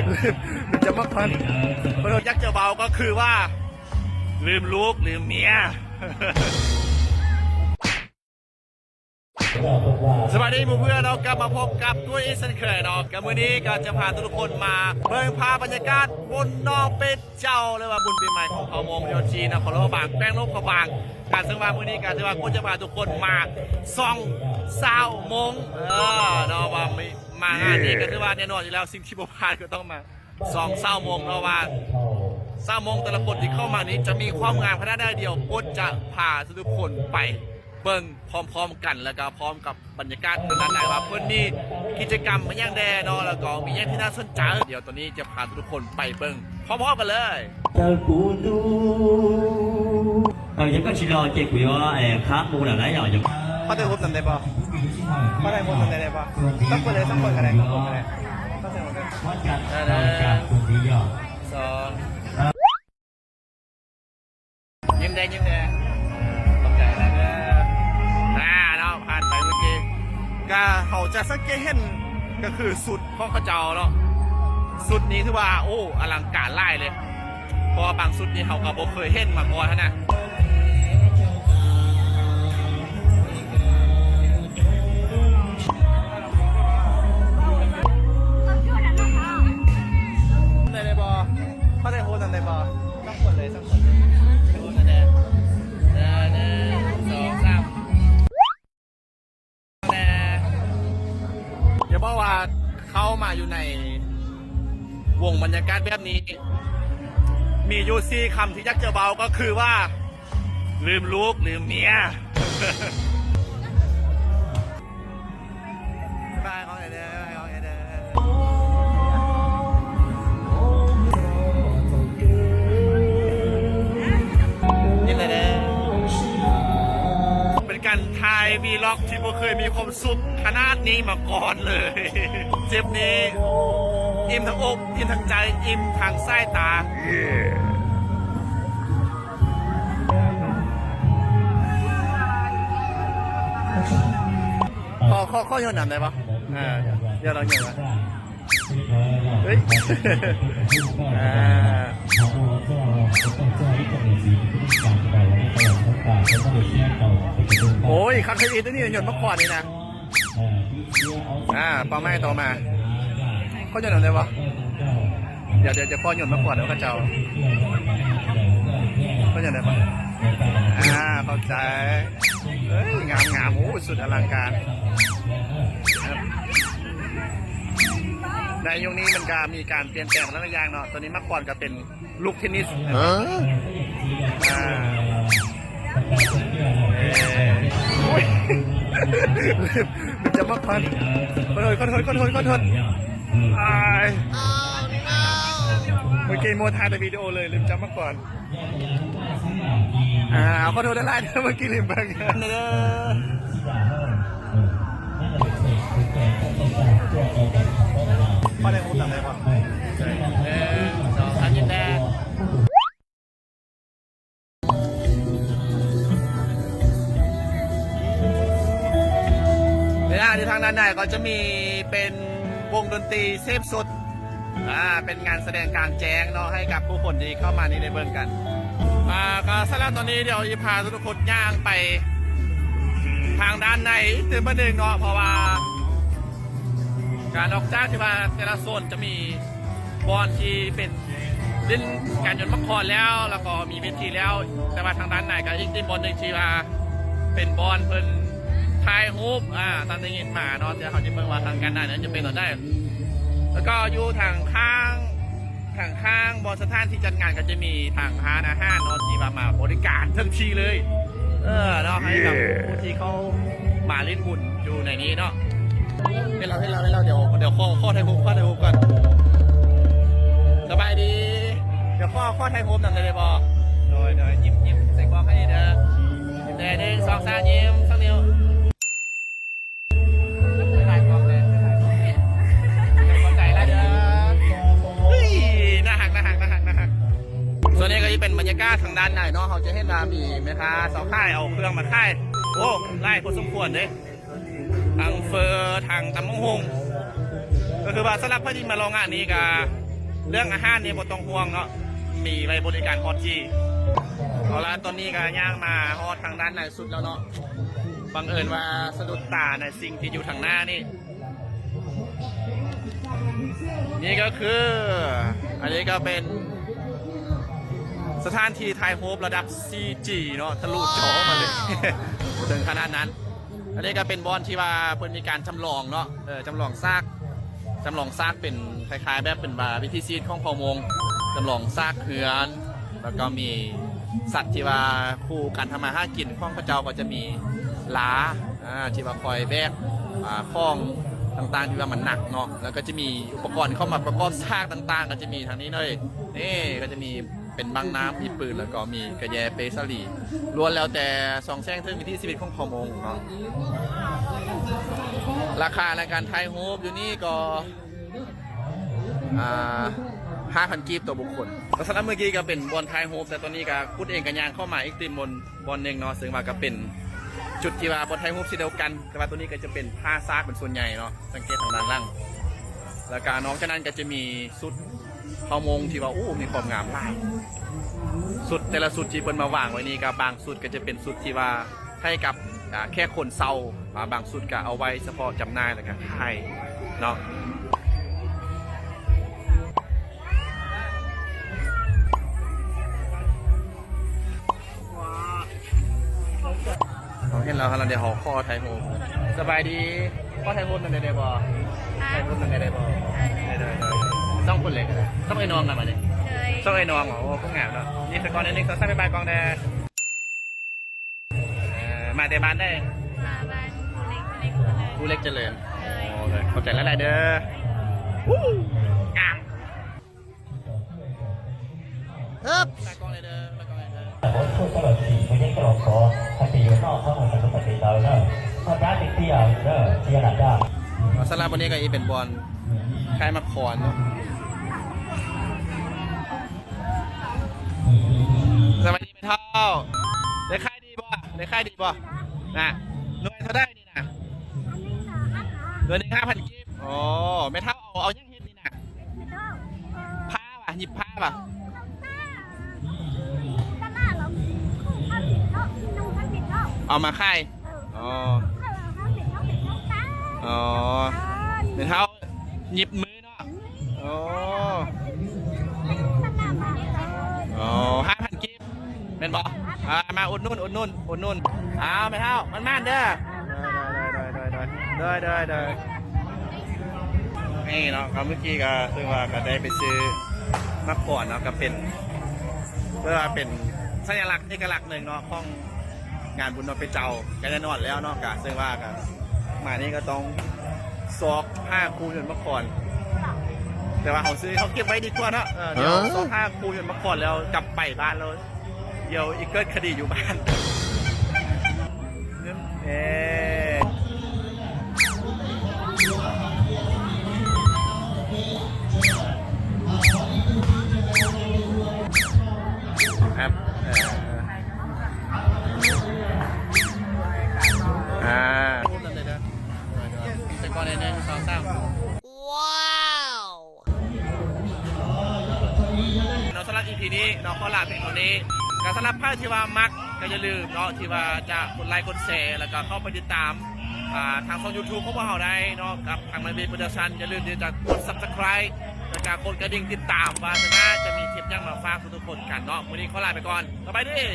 ລືມຈະມາພັນ ເພິ່ນຢາກຈະເວົ້າກໍຄືວ່າ ລືມລູກລືມເມຍ. ສະບາຍດີໝູ່ເພື່ອນເນາະ ກັບມາພົບກັບຕຸ້ຍອີກເຊັ່ນເຄີຍເນາະ. ກໍມື້ນີ້ກໍຈະພາທຸກໆຄົນມາເບິ່ງພາບບັນຍາກາດບຸນນ້ອງເປັດເຈົ້າ ຫຼືວ່າບຸນປີໃໝ່ຂອງເຜົ່າມົ້ງຢູ່ທີ່ນະຄອນຫຼວງພະບາງ ແຂວງຫຼວງພະບາງ. ກໍເຊິ່ງວ່າມື້ນີ້ກໍຖືວ່າກໍຈະພາທຸກຄົນມາສ່ອງຊາວມົ້ງ ເອີ ເນາະ ວ່າມີ ມາງານນີ້ກໍຖືວ່າແນ່ນອນຢູ່ແລ້ວ ສິ່ງທີ່ບໍ່ພາດກໍຕ້ອງມາ ສອງຊາວມົ້ງເນາະ ວ່າຊາວມົ້ງແຕ່ລະຄົນທີ່ເຂົ້າມານີ້ຈະມີຄວາມງາມຂະໜາດໃດ. ດຽວກໍຈະພາທຸກໆຄົນໄປເບິ່ງພ້ອມໆກັນ ແລ້ວກໍພ້ອມກັບບັນຍາກາດທາງດ້ານໃນ ວ່າເພິ່ນມີກິດຈະກຳອີ່ຫຍັງແດ່ເນາະ ແລ້ວກໍມີຫຍັງທີ່ໜ້າສົນໃຈ. ດຽວຕອນນີ້ຈະພາທຸກໆຄົນໄປເບິ່ງພ້ອມໆກັນເລີຍ. ເອີ ເຈົ້າກໍຊິລໍເຈັບຢູ່ວ່າ ເອີ ຄາບໝູ່ແລ້ວໄດ້ເນາະ. ຂໍຖ່າຍຮູບນຳໄດ້ບໍ່? ຂໍຖ່າຍຮູບນຳໄດ້ບໍ່? ສັກຄົນເລີຍ ສັກຄົນກໍໄດ້ ສັກຄົນກໍໄດ້. ຂໍຖ່າຍຮູບນຳ ໜຶ່ງ ສອງ ຍິ້ມແດ່ ຍິ້ມແດ່ ຂອບໃຈຫຼາຍເດີ. ອ່າ ເນາະ ຜ່ານໄປເມື່ອກີ້ ກະເຮົາຈະສັງເກດເຫັນ ກໍຄືຊຸດຂອງເຂົາເຈົ້າເນາະ. ຊຸດນີ້ຖືວ່າ ໂອ້ ອະລັງການຫຼາຍເລີຍ. ເພາະວ່າບາງຊຸດນີ້ເຮົາກໍບໍ່ເຄີຍເຫັນມາກ່ອນຫັ້ນນະ. ໄດ້ ໄດ້ບໍ່? ຂໍຖ່າຍຮູບນຳໄດ້ບໍ່? ສອງຄົນເລີຍ ສອງຄົນເລີຍ ຖ່າຍຮູບນຳແດ່. ເອີ ໜຶ່ງ ສອງ ສາມ. ແຕ່ ຢ່າບອກວ່າເຂົ້າມາຢູ່ໃນວົງບັນຍາກາດແບບນີ້ ມີຢູ່ສີ່ຄຳທີ່ຢາກຈະເວົ້າກໍຄືວ່າ ລືມລູກລືມເມຍ. ບາຍບາຍ ຂອບໃຈເດີ ຂອບໃຈເດີ. ຍິນດີເດີ ເປັນການຖ່າຍວີລັອກທີ່ບໍ່ເຄີຍມີຄວາມສຸກຂະໜາດນີ້ມາກ່ອນເລີຍ. ທຣິບນີ້ ອີ່ມທັງອົກ ອີ່ມທັງໃຈ ອີ່ມທັງສາຍຕາ. ຂໍ ຂໍ ຂໍໂຍນນຳໄດ້ບໍ່? ເອີ ດຽວລອງໂຍນ ເຮີ້ຍ ອ່າ ໂອ້ຍ ຄັກເທື່ອອີກ ຕົວນີ້ໂຍນມາຂວານີ້ນະ. ອ່າ ເປົ້າໝາຍຕໍ່ມາ ຂໍໂຍນນຳໄດ້ບໍ່? ດຽວ ດຽວ ດຽວຂໍໂຍນມາຂວດເອົາເຂົາເຈົ້າ ເຂົາເຈົ້າໄດ້ບໍ່? ອ່າ ຂອບໃຈ. ເອີຍ ງາມໆ ໂອ້ ສຸດອະລັງການ. ໃນຍຸກນີ້ມັນກະມີການປ່ຽນແປງຫຼາຍໆຢ່າງເນາະ. ຕອນນີ້ມາກ່ອນກະເປັນລູກເທນນິສ ອ່າ ໂອ້ຍ ລືມ ລືມຈັບໝາກຂວັນ. ຂໍໂທດ ຂໍໂທດ ຂໍໂທດ ຂໍໂທດ. ອ້າຍ ເມື່ອກີ້ມົວຖ່າຍແຕ່ວິດີໂອເລີຍ ລືມຈັບໝາກຂວັນ. ອ່າ ຂໍໂທດຫຼາຍໆເດີ ເມື່ອກີ້ລືມເບິ່ງເດີ. ຂໍໄດ້ຮູບນຳໄດ້ບໍ່? ໜຶ່ງ ສອງ ສາມ ຍິນແດ່. ເວລາທີ່ທາງດ້ານໃນກໍຈະມີເປັນວົງດົນຕີເສບສົດ ອ່າ ເປັນງານສະແດງກາງແຈ້ງເນາະ ໃຫ້ກັບຜູ້ຄົນທີ່ເຂົ້າມານີ້ໄດ້ເບິ່ງກັນ. ອ່າ ກໍສຳລັບຕອນນີ້ດຽວອີພາທຸກໆຄົນຍ່າງໄປທາງດ້ານໃນອີກຕື່ມບາດໜຶ່ງເນາະ ເພາະວ່າ ການ ນອກຈາກທີ່ວ່າແຕ່ລະໂຊນຈະມີບ່ອນທີ່ເປັນຫຼິ້ນການໂຍນໝາກຂວັນແລ້ວ ແລ້ວກໍມີເວທີແລ້ວ ແຕ່ວ່າທາງດ້ານໃນກໍອີກເປັນບ່ອນໜຶ່ງທີ່ວ່າເປັນບ່ອນເພິ່ນຖ່າຍຮູບ ອ່າ ຕາມທີ່ໄດ້ຍິນມາເນາະ. ແຕ່ເຮົາຈະເບິ່ງວ່າທາງດ້ານໃນນັ້ນຈະເປັນແນວໃດ ແລ້ວກໍຢູ່ທາງຂ້າງ ທາງຂ້າງບ່ອນສະຖານທີ່ຈັດງານກໍຈະມີທາງຮ້ານອາຫານເນາະ ທີ່ວ່າມາບໍລິການເຖິງທີ່ເລີຍ ເອີ ເນາະ ໃຫ້ກັບຜູ້ທີ່ເຂົ້າມາຫຼິ້ນບຸນຢູ່ໃນນີ້ເນາະ. ເຫັນແລ້ວ ເຫັນແລ້ວ ເຫັນແລ້ວ ດຽວ ດຽວຂໍ ຂໍຖ່າຍຮູບ ຂໍຖ່າຍຮູບກ່ອນ. ສະບາຍດີ ດຽວຂໍ ຂໍຖ່າຍຮູບນຳໄດ້ບໍ່? ໂດຍ ໂດຍ ຍິ້ມ ຍິ້ມໃສ່ກ້ອງໃຫ້ເດີ ຍິ້ມແດ່ ໜຶ່ງ ສອງ ສາມ ຍິ້ມ ສອງ ນິ້ວ. ຫຼາຍໆ ຂອບໃຈຫຼາຍເດີ. ເຮີ້ຍ ໜ້າຮັກ ໜ້າຮັກ ໜ້າຮັກ ໜ້າຮັກ. ສ່ວນນີ້ກໍຈະເປັນບັນຍາກາດທາງດ້ານໃນເນາະ ເຮົາຈະເຫັນວ່າມີແມ່ຄ້າຊາວຂາຍເອົາເຄື່ອງມາຂາຍ ໂອ້ ຫຼາຍພໍສົມຄວນເດ້ ທັງເຝີ ທັງຕຳບັກຫຸ່ງ. ກໍຄືວ່າສຳລັບໃຜທີ່ມາລອງງານນີ້ກໍ ເລື່ອງອາຫານນີ້ບໍ່ຕ້ອງຫ່ວງເນາະ ມີໄວ້ບໍລິການຮອດທີ່. ເອົາລະ ຕອນນີ້ກໍຍ່າງມາຮອດທາງດ້ານໃນສຸດແລ້ວເນາະ. ບັງເອີນວ່າສະດຸດຕາໃນສິ່ງທີ່ຢູ່ທາງໜ້ານີ້. ນີ້ກໍຄື ອັນນີ້ກໍເປັນສະຖານທີ່ຖ່າຍຮູບລະດັບ ສີ່ຈີ ເນາະ ທະລຸຈໍມາເລີຍ ເຖິງຂະໜາດນັ້ນ. ອັນນີ້ກໍເປັນບ່ອນທີ່ວ່າເພິ່ນມີການຈຳລອງເນາະ ເອີ ຈຳລອງສາກ ຈຳລອງສາກເປັນຄ້າຍໆແບບເປັນວ່າວິຖີຊີວິດຂອງເຜົ່າມົ້ງ ຈຳລອງສາກເຮືອນ ແລ້ວກໍມີສັດທີ່ວ່າຄູ່ການທຳມາຫາກິນຂອງເຂົາເຈົ້າ ກໍຈະມີລາ ອ່າ ທີ່ວ່າຄອຍແບກ ອ່າ ຂອງຕ່າງໆທີ່ວ່າມັນໜັກເນາະ ແລ້ວກໍຈະມີອຸປະກອນເຂົ້າມາປະກອບສາກຕ່າງໆ ກໍຈະມີທາງນີ້ເລີຍ ນີ້ກໍຈະມີ ເປັນບັ້ງນ້ຳ ມີປືນ ແລ້ວກໍມີກະແຍເປສາລີ ລ້ວນແລ້ວແຕ່ສ່ອງແສງເຖິງວິຖີຊີວິດຂອງເຜົ່າມົ້ງເນາະ. ລາຄາໃນການຖ່າຍຮູບຢູ່ນີ້ກໍ ອ່າ ຫ້າພັນກີບຕໍ່ບຸກຄົນ. ແລ້ວສຳລັບມື້ກີ້ກໍເປັນບ່ອນຖ່າຍຮູບ ແຕ່ຕອນນີ້ກໍຄຸດເອງກໍຍ່າງເຂົ້າມາອີກຕື່ມບ່ອນ ບ່ອນໜຶ່ງເນາະ ເຊິ່ງວ່າກໍເປັນຈຸດທີ່ວ່າບ່ອນຖ່າຍຮູບເຊັ່ນດຽວກັນ ແຕ່ວ່າໂຕນີ້ກໍຈະເປັນຜ້າຊາກເປັນສ່ວນໃຫຍ່ເນາະ ສັງເກດທາງດ້ານຫຼັງ. ແລ້ວກະນອກຈາກນັ້ນກໍຈະມີຊຸດເຜົ່າມົ້ງທີ່ວ່າ ໂອ້ ມີຄວາມງາມຫຼາຍ ຊຸດແຕ່ລະຊຸດທີ່ເພິ່ນມາວາງໄວ້ນີ້ ກໍບາງຊຸດກໍຈະເປັນຊຸດທີ່ວ່າໃຫ້ກັບ ອ່າ ແຂກຄົນເຊົ່າ ອ່າ ບາງຊຸດກໍເອົາໄວ້ສະເພາະຈຳໜ່າຍ ແລ້ວກໍຂາຍເນາະ. ເຮົາເຫັນແລ້ວ ເຮົາ ດຽວເຮົາຂໍຖ່າຍຮູບ. ສະບາຍດີ ຂໍຖ່າຍຮູບນຳໄດ້ບໍ່? ຖ່າຍຮູບນຳໄດ້ບໍ່? ໄດ້ ໄດ້ ໄດ້. ຊ່ອງຄົນເລັກ ຊ່ອງໄອ້ນ້ອງນຳ ອັນນີ້ ໂດຍ ຊ່ອງໄອ້ນ້ອງ. ໂອ້ ຄົນງາມເນາະ. ຍິນດີກ່ອນ ໜຶ່ງ ສອງ ສາມ ບາຍບາຍກ້ອງແດ່. ເອີ ມາແຕ່ບ້ານໃດ? ມາບ້ານພູເຫຼັກ ພູເຫຼັກຈະເລີນ. ໂອ້ ຂອບໃຈຫຼາຍໆເດີ. ງາມ. ຮຶບ ຕາກ້ອງເລີຍເດີ ຕາກ້ອງເລີຍເດີ. ສຳລັບມື້ນີ້ກໍອີເປັນບ່ອນຂາຍໝາກຂອນເນາະ. ສະບາຍດີແມ່ເຖົ້າ ໄດ້ຂາຍດີບໍ່? ໄດ້ຂາຍດີບໍ່? ນະ ໜ່ວຍເທົ່າໃດນີ້ນະ? ໜ່ວຍໜຶ່ງຫ້າພັນກີບ. ອໍ ແມ່ເຖົ້າເອົາ ເອົາຫຍັງເຮັດນີ້ນະ? ຜ້າຫວາ? ຫຍິບຜ້າຫວາ? ເອົາມາຂາຍ. ອໍ ອໍ ແມ່ເຖົ້າຫຍິບມືເນາະ. ອໍ ອໍ ຫ້າພັນກີບ ແມ່ນບໍ່? ອ່າ ມາອຸດໜູນ ອຸດໜູນ ອຸດໜູນ. ອ້າວ ແມ່ເຖົ້າ ໝານໆເດີ. ໂດຍ ໂດຍ ໂດຍ ໂດຍ ໂດຍ ໂດຍ ໂດຍ. ນີ້ເນາະ ກໍເມື່ອກີ້ກໍຖືວ່າກໍໄດ້ໄປຊື້ໝາກຂອນເນາະ ກໍເປັນ ເອີ້ນວ່າເປັນສັນຍາລັກເອກະລັກໜຶ່ງເນາະ ຂອງງານບຸນເນາະ ເປັນເຈົ້າ ກໍແນ່ນອນແລ້ວເນາະ ກໍເຊິ່ງວ່າກໍມານີ້ກໍຕ້ອງຊອກຫາຄູ່ຍົນໝາກຂອນ ແຕ່ວ່າເຮົາຊື້ ເຮົາເກັບໄວ້ດີກວ່າເນາະ. ເອີ ດຽວຊອກຫາຄູ່ຍົນໝາກຂອນແລ້ວກັບໄປບ້ານແລ້ວ ດຽວອີກເກີດຄະດີຢູ່ບ້ານ. ເອີ ແອັບ ເອີ ອ່າ ແຕ່ກ່ອນໜຶ່ງ ສອງ ສາມ ວ້າວ. ເນາະ ສຳລັບອີພີນີ້ເນາະ ຂໍລາພຽງເທົ່ານີ້. ກໍສຳລັບໃຜທີ່ວ່າມັກ ກໍຢ່າລືມເນາະ ທີ່ວ່າຈະກົດໄລກົດແຊ ແລ້ວກໍເຂົ້າໄປຕິດຕາມ ອ່າ ທາງຊ່ອງຢູທູບຂອງພວກເຮົາໄດ້ເນາະ ກັບທາງ My Way Production. ຢ່າລືມທີ່ຈະກົດ Subscribe ແລ້ວກໍກົດກະດິ່ງຕິດຕາມ ວ່າເທື່ອໜ້າຈະມີຄລິບຫຍັງມາຝາກທຸກໆຄົນກັນເນາະ. ມື້ນີ້ຂໍລາໄປກ່ອນ ສະບາຍດີ.